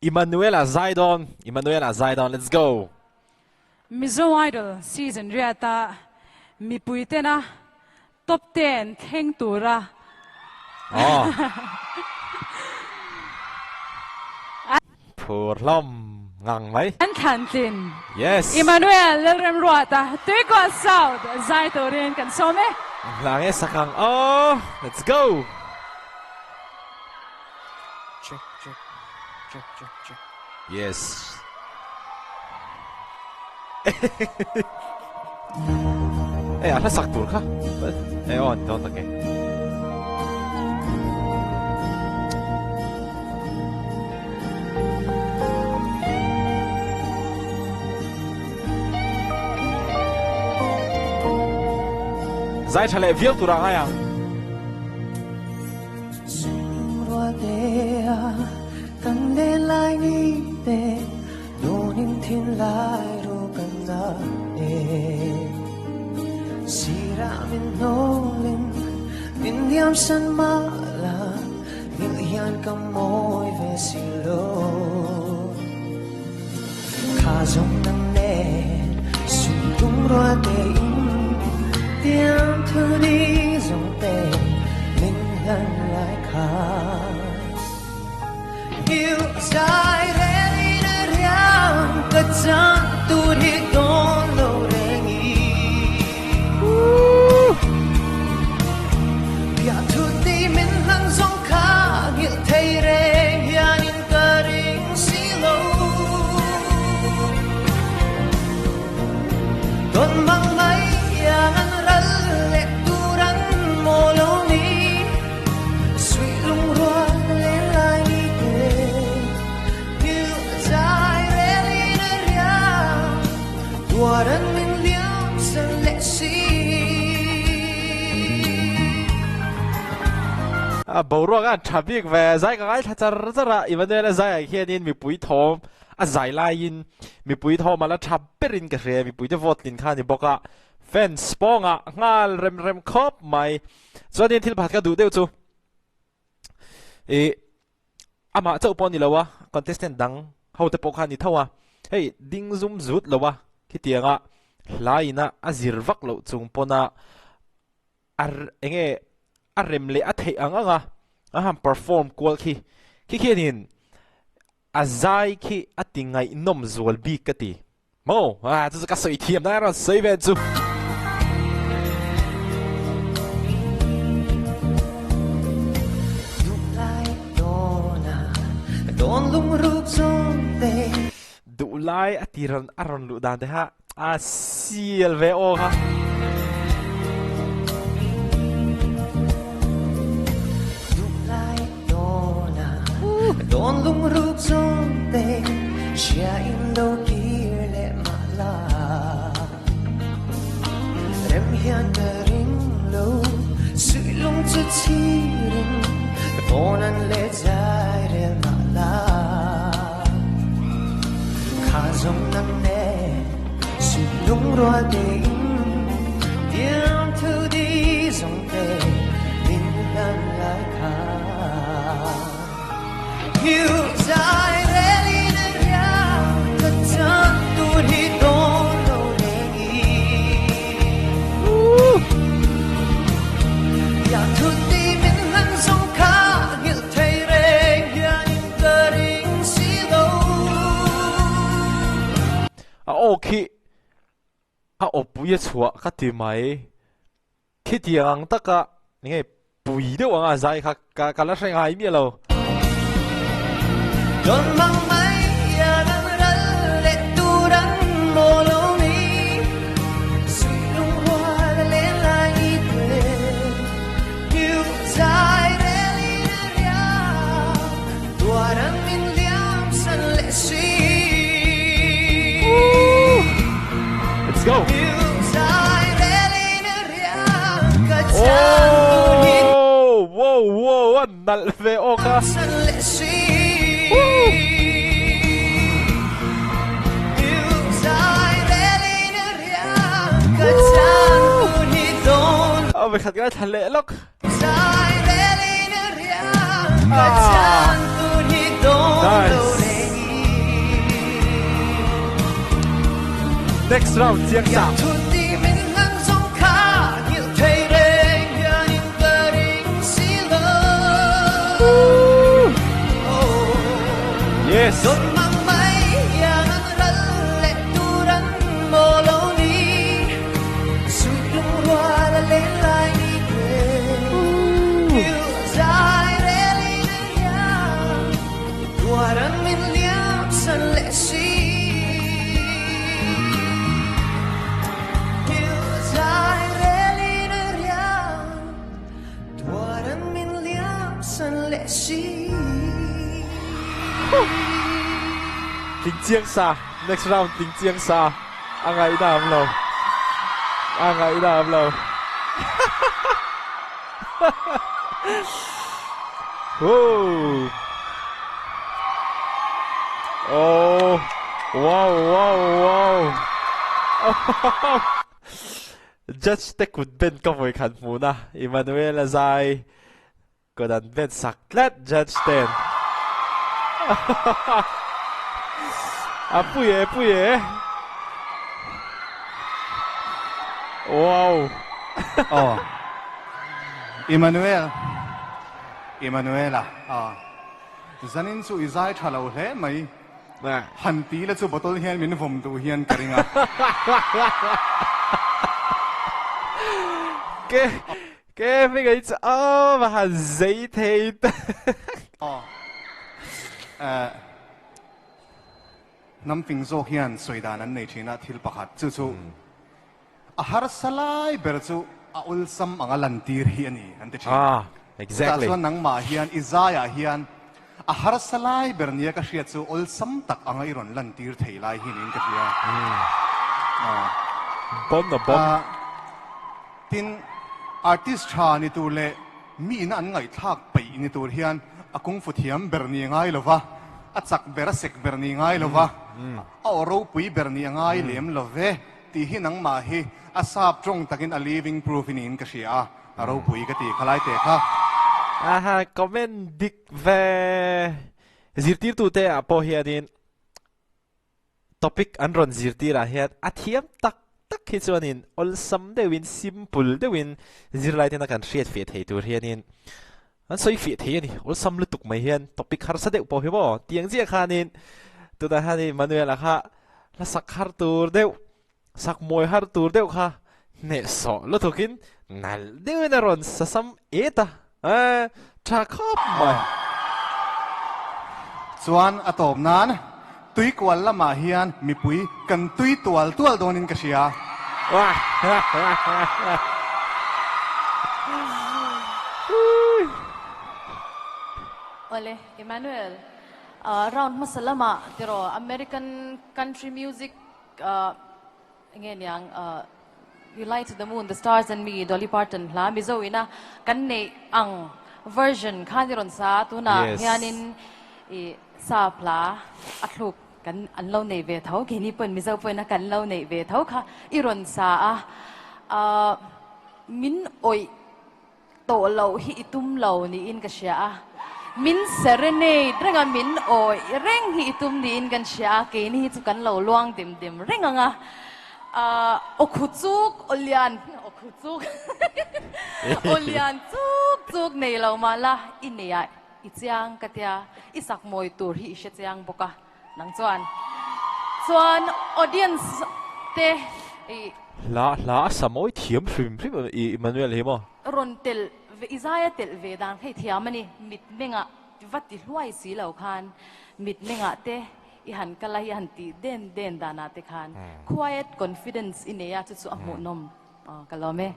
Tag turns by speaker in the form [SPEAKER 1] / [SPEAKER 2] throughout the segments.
[SPEAKER 1] Emmanuela zai dawn Emmanuela zai dawn let's go.
[SPEAKER 2] Mizo Idol season riata mipui tena top ten thleng tura
[SPEAKER 1] Aw. Phur hlawm ngang mai.
[SPEAKER 2] An thlan tlin.
[SPEAKER 1] Yes.
[SPEAKER 2] Emmanuel Lalremruata Tuikual South zai turin kan sawm e.
[SPEAKER 1] Hla nge sak ang aw. Let's go.
[SPEAKER 3] Check check check check check.
[SPEAKER 1] Yes. Ê a hla sak tur kha. Ê aw an dawn tak e. Zai tha leh viau tur a ngai ang. A boruak a tha bik ve zai ka ngaithla char char a Emmanuel a zai ah hianin mipui thawm a zai laiin mipui thawm a la tha berin ka hria mipui te vote tlin kha a ni bawk a fans pawngah nghal rem rem khawp mai chuanin thil pakhat ka duh deuh chu ih amah chauh pawh a ni lo a contestant dang ho te pawh kha a ni tho a hei ding zum zut lo a khitianga hlaiin a a zir vak loh chung pawna a eng nge a rem leh a theih ang ang a a han perform kual khi khi khianin a zai khi a ti ngaihnawm zual bik ka ti maw a chu chu ka sawi thiam na erawh sawi ve chu. Duhlai a ti rawn a rawn luh dan te kha A sial ve aw kha. A aw khi a aw pui a chhuah ka ti mai. Khitiang ang taka enge pui deuh anga zai kha ka ka la hre ngai miah lo. Let's go. Oh, wow, wow, a nalh ve awk a. A vekhat ngai thla leh lawk. Ah. Nice. Next round chiang sa. Yes. Tling chiang sa next round tling chiang sa a ngaihna awm lo a ngaihna awm lo Woo Oh wow wow wow Judge te kut ben ka vawi khat hmuhna Emmanuel a zai kut an ben sak tlat judge ten A pui e pui e Wow
[SPEAKER 4] Aw Emmanuel Emmanuela aw Zanin chu i zai tha lo hle mai. Han ti la chu bottle hian min vawm duh hian ka ring a.
[SPEAKER 1] Ke ke hming ei chu aw va han zei thei ta.
[SPEAKER 4] Aw eh hnam fing zawk hian sawi dan an nei thin a thil pakhat chu chu a harsa lai ber chu a awlsam anga lantir hi a ni an ti thin.
[SPEAKER 1] Ah
[SPEAKER 4] Chutah
[SPEAKER 1] exactly.
[SPEAKER 4] chuan nangmah hian i zaiah hian A harsa lai ber nia ka hriat chu awlsam tak anga i rawn lantir thei lai hi niin ka hria.
[SPEAKER 1] Bon a bon.
[SPEAKER 4] Tin, artist tha ni tur leh mi ina an ngaihthlak peih ni tur hian a kungfu thiam ber ni a ngai lo va, a chak ber a sek ber ni a ngai lo va, a aw ropui ber ni a ngai lem lo ve tih hi nangmah hi a sap tawng takin a living proof i niin ka hria a. A ropui ka ti khalai teh kha.
[SPEAKER 1] Aha, comment dik ve. Zirtirtute ah pawh hianin topic an rawn zirtir ah hian a thiam tak tak hi chuanin awlsam deuhin simple deuhin zirlai tena kan hriat fiah thei tur hianin an sawi fiah thei a ni. Awlsam lutuk mai hian topic harsa deuh pawh hi maw tiang chiah khanin tunah hianin Manuel-a kha hla sak har tur deuh Sak mawi har tur deuh kha hnehsawh lutukin nalh deuhin a rawn sa sam et a, eh, tha khawp mai.
[SPEAKER 4] Chuan a tawp nan tuikual lamah hian mipui kan tui tual tual dawnin ka hria.
[SPEAKER 5] Awle, Emmanuel, round hmasa lamah tiraw American country music Enge niang You Lie to the Moon, The Stars and Me, Dolly Parton hla Mizo ina kan neih ang version khan i rawn sa a, tunah hianin i sap hla a thluk kan an lo nei ve tho, keini pawhin Mizo pawhin a kan lo neih ve tho kha i rawn sa a, min awih Tawh loh hi i tum lo niin ka hria a, min serenade reng a, min awih reng hi i tum niin kan hria a, keini hi chu kan lo luang dim dim reng ang a, ahh aw khu chuk aw lian aw khu chuk aw lian chuk chuk nei lo mah la i nei ah i chiang ka tia, i sak mawi tur hi i hre chiang bawk a, nang chuan chuan audience te i.
[SPEAKER 1] Hla hla a sa mawi thiam hrim hrim i Emmanuel hi maw?
[SPEAKER 5] Rawn telh ve i zai a telh ve dan kha i thiam a ni, mitmengah va ti hluai si lo khan mitmengah te i han kal a i han tih den den danah te khan quiet confidence i nei a chu chu a hmuhnawm ka lawm e.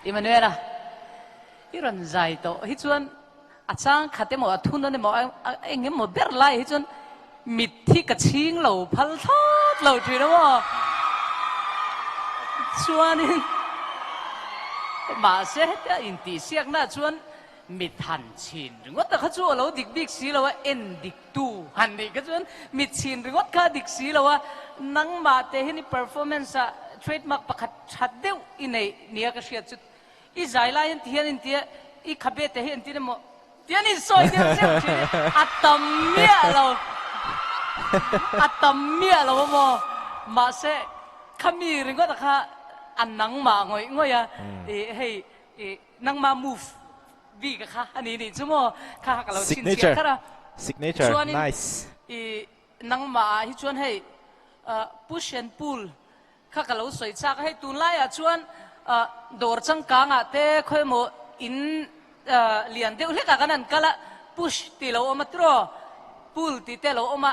[SPEAKER 6] Emmanuel-a. I rawn zai tawh hi chuan a chang khat emaw a thun emaw a eng emaw ber lai hi chuan mitthi ka chhing lo phal thlawt lo thin a maw. Chuanin mahse hetia intihsiakna chuan mit han chhin ringawt a kha chu a lo dik bik si lo a, en dik tu han nih kha chuan mit chhin ringawt kha a dik si lo a, nangmah te hian i performance ah trademark pakhat tha deuh i neih nia ka hriat chu I zai lai hian ti hian in tia, i khabe te hi an ti emaw ti an insawi deuh zeuh thin i a tam miah lo. A tam miah lo a maw? Mahse, khami ringawt a kha a nangmah ngawih ngawih a, ih hei ih nangmah move bik a kha a ni nih chu maw? Kha kha ka lo chhinchhiah kher a.
[SPEAKER 1] Signature,
[SPEAKER 6] Chuanin
[SPEAKER 1] nice.
[SPEAKER 6] ih nangmah ah hi chuan hei push and pull Kha ka lo sawi chak a, hei tunlaiah chuan dawr changkangah te khawi emaw in lian deuh hlekah kan han kal a, push tih lo awm a tiraw, pull tih te a lo awm a,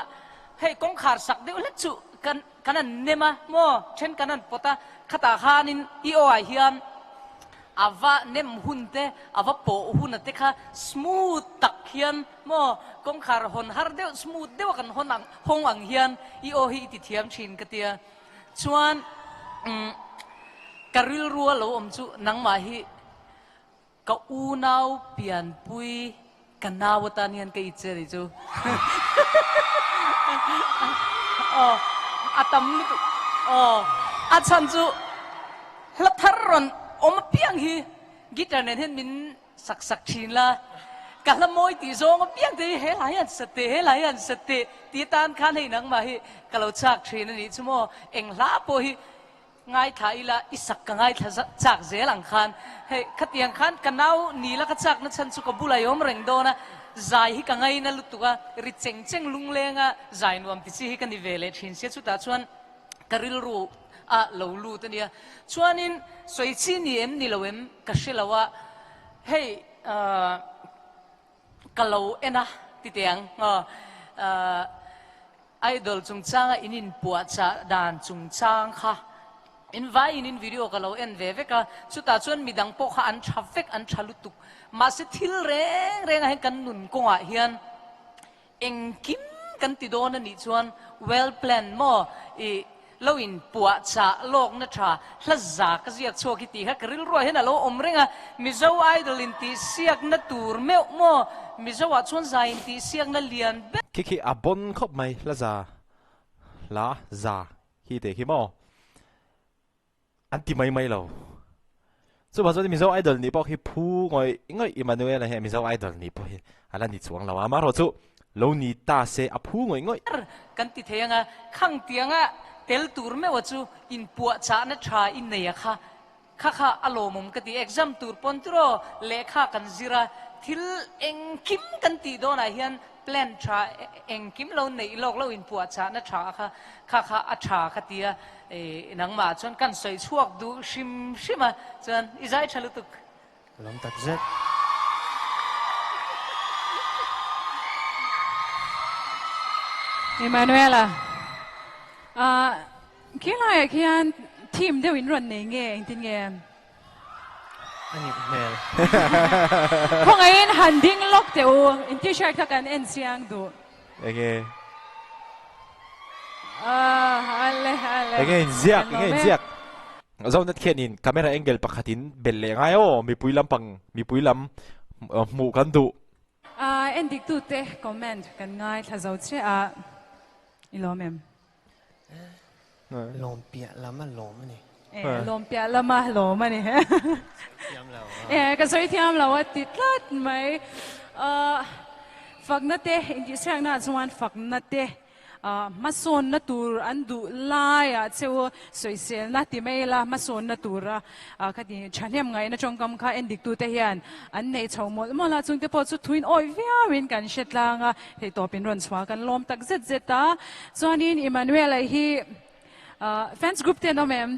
[SPEAKER 6] hei kawngkhar sak deuh hlek chu kan kan han nem a maw, then kan han pawt a, khatah khanin i aw ah hian a va nem hun te, a va pawh hun a te kha smooth tak hian maw kawngkhar hawn har deuh smooth deuh a kan hawn ang hawng ang hian i aw hi i ti thiam thin ka tia. Chuan umm ka rilru a lo awm chu nangmah hi ka unau pianpui ka nau atan hian ka itse nih chu. Aw a tam lutuk aw a chhan chu hla thar rawn awm apiang hi guitar nen hian min Sak sak thin la, ka hla mawi tih zawng apiang te hi he lai an sa teh, he lai an sa teh tih atan khan hei nangmah hi ka lo chak thin a nih chu maw, eng hla pawh hi ngaithla ila i sak ka ngaithla chak zel ang khan, hei khatiang khan ka nau ni la ka chak na chhan chu ka bulah i awm reng dawn a, zai hi ka ngaina lutuk a, ri cheng cheng lunglenga zai nuam ti chi hi ka ni ve leh thin sia chutah chuan ka rilru a lo lut a nia. Chuanin sawi chi ni em ni lo em ka hre lo a, hei ka lo en a ti teh ang Idol chungchanga in inpuahchah dan chungchang kha in vaiin in video ka lo en ve vek a, chutah chuan midang pawh kha an tha vek an tha lutuk. Mahse thil reng rengah hian kan nun kawngah hian Engkim kan ti dawn a nih chuan well plan maw i lo in puah chah lawkna tha hla za ka ziak chhuak hi tih kha ka rilruah hian a lo awm reng a, Mizo Idol in tih siakna tur meuh maw Mizo ah chuan za in tih siakna lian ber.
[SPEAKER 1] Khi khi a bon khawp mai hla za hla za khi teh khi maw. An ti mai mai lo. Chuvang chuan Mizo Idol nih pawh khi phu ngawih ngawih Emmanuel-a hi Mizo Idol nih pawh hi a la ni chuang lo a, amaherawhchu lo ni ta se a phu ngawih ngawih.
[SPEAKER 6] Kan ti thei anga khang tianga tel tur meuha chu inpuahchahna tha i nei a kha kha kha a lawmawm ka ti. Exam tur pawn tiraw lehkha kan zir a, thil engkim kan tih dawnah hian Plan tha engkim lo neih lawk lo inpuahchahna tha kha kha kha a tha ka ti a, i nangmah chuan kan sawi chhuak duh hrim hrim a, chuan i zai tha lutuk.
[SPEAKER 3] Ka lawm tak zet.
[SPEAKER 2] Emanuela, ah khilaiah khian theme deuh in rawn nei nge engtin nge?
[SPEAKER 3] A nih hmel.
[SPEAKER 2] Khawngaihin han ding lawk teh u, in t-shirt kha kan en chiang duh.
[SPEAKER 1] Enge?
[SPEAKER 2] Ah, ale, ale.
[SPEAKER 1] Enge in ziak, enge in ziak. Zonet khianin camera angle pakhatin belh leh ngai aw, mipui lampang, mipui lam hmuh kan duh.
[SPEAKER 2] Ah, en dik tute comment kan ngaithla zo che a, i lawm em?
[SPEAKER 3] Lawm piah lam a lawm a ni.
[SPEAKER 2] E, lawm piah lam a lawm a ni.
[SPEAKER 3] Thiam lo.
[SPEAKER 2] E, ka sawi thiam lo a ti tlat mai. Fakna te, intihsiakna ah chuan fakna te hmasawnna tur an duh laiah che u sawiselna ti mai ila hmasawnna tura Khati thahnem ngaihna tawngkam kha en diktute hian an nei chho mawlh mawlh a, chungte pawh chu thuin awih viauin kan hre tlang a, hei tawpin rawn chhuah kan lawm tak zet zet a. Chuanin Emmanuel-a hi fans group te an awm em?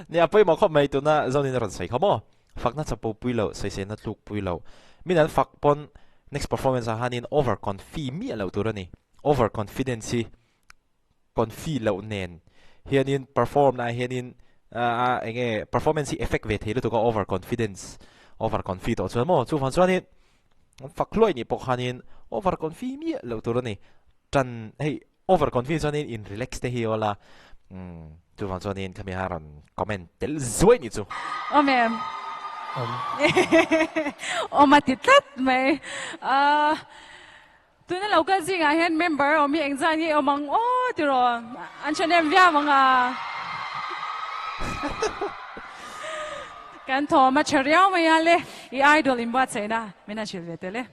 [SPEAKER 1] Nia pawimawh khawp mai tuna Zonin a rawn sawi kha maw? Fakna chapo pui loh, sawiselna tluk pui loh. Min an fak pawn next performance ah hanin over confi miah loh tur a ni. Over confidence hi confi loh nen hianin perform na ah hianin ah enge performance hi effect ve thei lutuk a over confidence over confi tawh chuan maw chuvang chuanin an fak hluai nih pawh khanin over confi miah loh tur a ni tan hei over confi chuanin in relax te hi awl a umm chuvang chuanin khami a rawn comment tel zuai nih chu.
[SPEAKER 2] Awm em?
[SPEAKER 3] Awm.
[SPEAKER 2] Awm a ti tlat mai. Ahh. Tuna lo kal zingah hian member awm hi engzat nge awm ang aw tiraw an hre nem viau ang a. Kan thawm a tha riau mai a le i idol in buatsaihna min han hrilh ve tel e.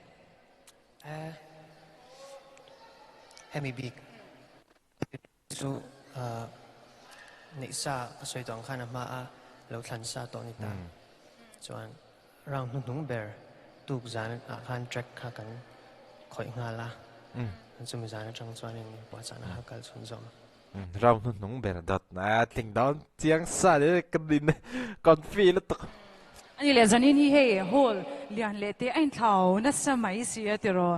[SPEAKER 3] Hemi bik chu neih sa ka sawi tawh ang khan a hma a lo thlan sa tawh a ni ta. Chuan round hnuhnung ber tuk zan ah khan track kha kan khawih nghal a, chumi zan atang chuanin puahchahna kha kal chhunzawm.
[SPEAKER 1] Round hnuhnung ber dawt a tling dawn chiang sa le ka din confi lutuk.
[SPEAKER 2] Ani leh zanin hi hei hall lian leh te a inthlau nasa mai si a tiraw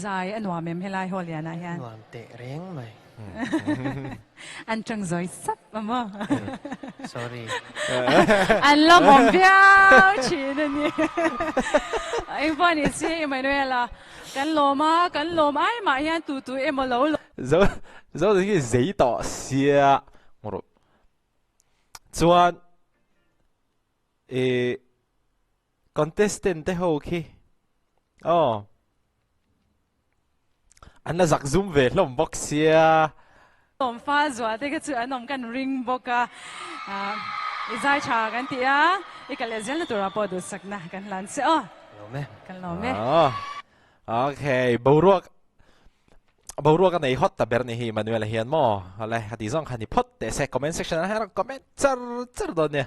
[SPEAKER 2] zai a nuam em helai hall lian ah hian.
[SPEAKER 3] Nuam teh reng mai.
[SPEAKER 2] An tang zawi sap a maw.
[SPEAKER 3] Sorry.
[SPEAKER 2] An lawmawm viau thin a ni. Engpawh ni si Emmanuel-a kan lawm a, kan lawm ai mah hian tu tu emaw lo lawm.
[SPEAKER 1] Zo zo hi zei tawh sia ngawrh chuan ih contestant te ho khi aw an la zak zum ve hlawm bawk sia.
[SPEAKER 2] Lawm fa zual te kha chu an awm kan ring bawk a i zai tha kan ti a i kal leh zelna turah pawh duhsakna kan hlan che aw.
[SPEAKER 3] Lawm e.
[SPEAKER 2] Kan lawm e.
[SPEAKER 1] Okay, boruak boruak a nei hot ta ber ni hi Manuel-a hian maw? Awle, a tih zawng kha ni phawt teh se, comment section ah hian rawn comment char char dawn nia.